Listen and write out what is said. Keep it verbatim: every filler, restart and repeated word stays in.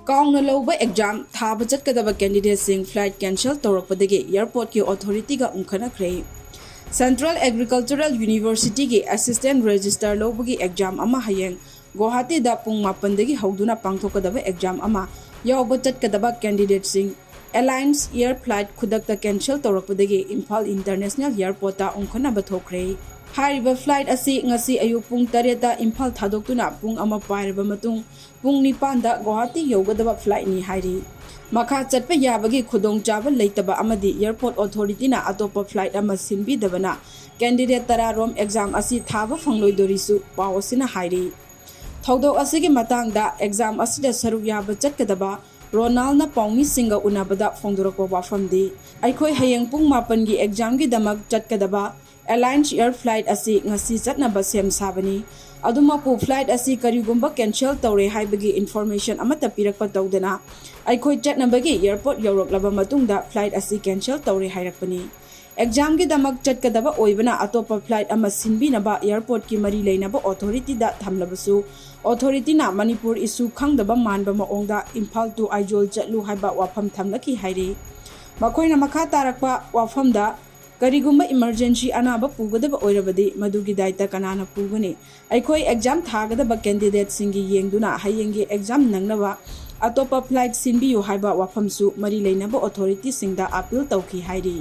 ꯀꯥꯎꯅ ꯂꯧꯕ ꯑꯦꯛꯖꯥꯝ ꯊꯥꯕ ꯆꯠꯀꯗꯕ ꯀꯦꯟꯗꯤꯗꯦꯠꯁꯤꯡ ꯐ꯭ꯂꯥꯏꯠ ꯀꯦꯟꯁꯦꯜ ꯇꯧꯔꯛꯄꯗꯒꯤ ꯑꯦꯌꯔꯄꯣꯔꯠꯀꯤ ꯑꯣꯊꯣꯔꯤꯇꯤꯒ ꯎꯪꯈꯠꯅꯈ꯭ꯔꯦ꯫ Central Agricultural Universityꯒꯤ ꯑꯦꯁꯤꯁꯇꯦꯟ ꯔꯦꯖꯤꯁꯇꯔ ꯂꯧꯕꯒꯤ ꯑꯦꯛꯖꯥꯝ ꯑꯃ ꯍꯌꯦꯡ ꯒꯨꯋꯥꯍꯥꯇꯤꯗ ꯄꯨꯡ ꯃꯥꯄꯟꯗꯒꯤ ꯍꯧꯗꯨꯅ ꯄꯥꯡꯊꯣꯛꯀꯗꯕ ꯑꯦꯛꯖꯥꯝ ꯑꯃ ꯌꯥꯎꯕ ꯆꯠꯀꯗꯕ ꯀꯦꯟꯗꯤꯗꯦꯠꯁꯤꯡ ꯑꯦꯂꯥꯏꯟꯁ ꯑꯦꯌꯔ ꯐ꯭ꯂꯥꯏꯠ ꯈꯨꯗꯛꯇ ꯀꯦꯟꯁꯦꯜ ꯇꯧꯔꯛꯄꯗꯒꯤ ꯏꯝꯐꯥꯜ ꯏꯟꯇꯔꯅꯦꯁꯅꯦꯜ ꯑꯦꯌꯔꯄꯣꯔꯠꯇ ꯎꯪꯈꯠꯅꯕ ꯊꯣꯛꯈ꯭ꯔꯦ꯫ ꯍꯥꯏꯔꯤꯕ ꯐ꯭ꯂꯥꯏꯠ ꯑꯁꯤ ꯉꯁꯤ ꯑꯌꯨꯛ ꯄꯨꯡ ꯇꯔꯦꯠꯇ ꯏꯝꯐꯥꯜ ꯊꯥꯗꯣꯛꯇꯨꯅ ꯄꯨꯡ ꯑꯃ ꯄꯥꯏꯔꯕ ꯃꯇꯨꯡ ꯄꯨꯡ ꯅꯤꯄꯥꯟꯗ ꯒꯨꯋꯥꯍꯥꯇꯤ ꯌꯧꯒꯗꯕ ꯐ꯭ꯂꯥꯏꯠꯅꯤ ꯍꯥꯏꯔꯤ꯫ ꯃꯈꯥ ꯆꯠꯄ ꯌꯥꯕꯒꯤ ꯈꯨꯗꯣꯡꯆꯥꯕ ꯂꯩꯇꯕ ꯑꯃꯗꯤ ꯑꯦꯌꯔꯄꯣꯔꯠ ꯑꯣꯊꯣꯔꯤꯇꯤꯅ ꯑꯇꯣꯞꯄ ꯐ꯭ꯂꯥꯏꯠ ꯑꯃ ꯁꯤꯟꯕꯤꯗꯕꯅ ꯀꯦꯟꯗꯤꯗꯦꯠ ꯇꯔꯥ ꯔꯣꯝ ꯑꯦꯛꯖꯥꯝ ꯑꯁꯤ ꯊꯥꯕ ꯐꯪꯂꯣꯏꯗꯣꯔꯤꯁꯨ ꯄꯥꯎ ꯑꯁꯤꯅ ꯍꯥꯏꯔꯤ꯫ ꯊꯧꯗꯣꯛ ꯑꯁꯤꯒꯤ ꯃꯇꯥꯡꯗ ꯑꯦꯛꯖꯥꯝ ꯑꯁꯤꯗ ꯁꯔꯨꯛ ꯌꯥꯕ ꯆꯠꯀꯗꯕ ꯔꯣꯅꯥꯜꯅ ꯄꯥꯎꯃꯤꯁꯤꯡꯒ ꯎꯅꯕꯗ ꯐꯣꯡꯗꯣꯔꯛꯄ ꯋꯥꯐꯝꯗꯤ, ꯑꯩꯈꯣꯏ ꯍꯌꯦꯡ ꯄꯨꯡ ꯃꯥꯄꯟꯒꯤ ꯑꯦꯛꯖꯥꯝꯒꯤꯗꯃꯛ ꯆꯠꯀꯗꯕ ꯑꯦꯂꯥꯏꯟꯁ ꯑꯦꯌꯔ ꯐ꯭ꯂꯥꯏꯠ ꯑꯁꯤ ꯉꯁꯤ ꯆꯠꯅꯕ ꯁꯦꯝ ꯁꯥꯕꯅꯤ꯫ ꯑꯗꯨꯃꯛꯄꯨ ꯐ꯭ꯂꯥꯏꯠ ꯑꯁꯤ ꯀꯔꯤꯒꯨꯝꯕ ꯀꯦꯟꯁꯦꯜ ꯇꯧꯔꯦ ꯍꯥꯏꯕꯒꯤ ꯏꯟꯐꯣꯔꯃꯦꯁꯟ ꯑꯃꯠꯇ ꯄꯤꯔꯛꯄ ꯇꯧꯗꯅ ꯑꯩꯈꯣꯏ ꯆꯠꯅꯕꯒꯤ ꯑꯦꯌꯔꯄꯣꯔꯠ ꯌꯧꯔꯛꯂꯕ ꯃꯇꯨꯡꯗ ꯐ꯭ꯂꯥꯏꯠ ꯑꯁꯤ ꯀꯦꯟꯁꯦꯜ ꯇꯧꯔꯦ ꯍꯥꯏꯔꯛꯄꯅꯤ꯫ ꯑꯦꯛꯖꯥꯝꯒꯤꯗꯃꯛ ꯆꯠꯀꯗꯕ ꯑꯣꯏꯕꯅ ꯑꯇꯣꯞꯄ ꯐ꯭ꯂꯥꯏꯠ ꯑꯃ ꯁꯤꯟꯕꯤꯅꯕ ꯑꯦꯌꯔꯄꯣꯔꯠꯀꯤ ꯃꯔꯤ ꯂꯩꯅꯕ ꯑꯣꯊꯣꯔꯤꯇꯤꯗ ꯊꯝꯂꯕꯁꯨ, ꯑꯣꯊꯣꯔꯤꯇꯤꯅ ꯃꯅꯤꯄꯨꯔ ꯏꯁꯨ ꯈꯪꯗꯕ ꯃꯥꯟꯕ ꯃꯑꯣꯡꯗ ꯏꯝꯐꯥꯜ to ꯑꯥꯏꯖꯣꯜ ꯆꯠꯂꯨ ꯍꯥꯏꯕ ꯋꯥꯐꯝ ꯊꯝꯂꯛꯈꯤ ꯍꯥꯏꯔꯤ꯫ ꯃꯈꯣꯏꯅ ꯃꯈꯥ ꯇꯥꯔꯛꯄ ꯋꯥꯐꯝꯗ, ꯀꯔꯤꯒꯨꯝꯕ ꯏꯃꯔꯖꯦꯟꯁꯤ ꯑꯅꯥꯕ ꯄꯨꯒꯗꯕ ꯑꯣꯏꯔꯕꯗꯤ ꯃꯗꯨꯒꯤ ꯗꯥꯏꯇ ꯀꯅꯥꯅ ꯄꯨꯒꯅꯤ? ꯑꯩꯈꯣꯏ ꯑꯦꯛꯖꯥꯝ ꯊꯥꯒꯗꯕ ꯀꯦꯟꯗꯤꯗꯦꯠꯁꯤꯡꯒꯤ ꯌꯦꯡꯗꯨꯅ ꯍꯌꯦꯡꯒꯤ ꯑꯦꯛꯖꯥꯝ ꯅꯪꯅꯕ ꯑꯇꯣꯞꯄ ꯐ꯭ꯂꯥꯏꯠ ꯁꯤꯟꯕꯤꯌꯨ ꯍꯥꯏꯕ ꯋꯥꯐꯝꯁꯨ ꯃꯔꯤ ꯂꯩꯅꯕ ꯑꯣꯊꯣꯔꯤꯇꯤꯁꯤꯡꯗ ꯑꯄꯤꯜ ꯇꯧꯈꯤ ꯍꯥꯏꯔꯤ꯫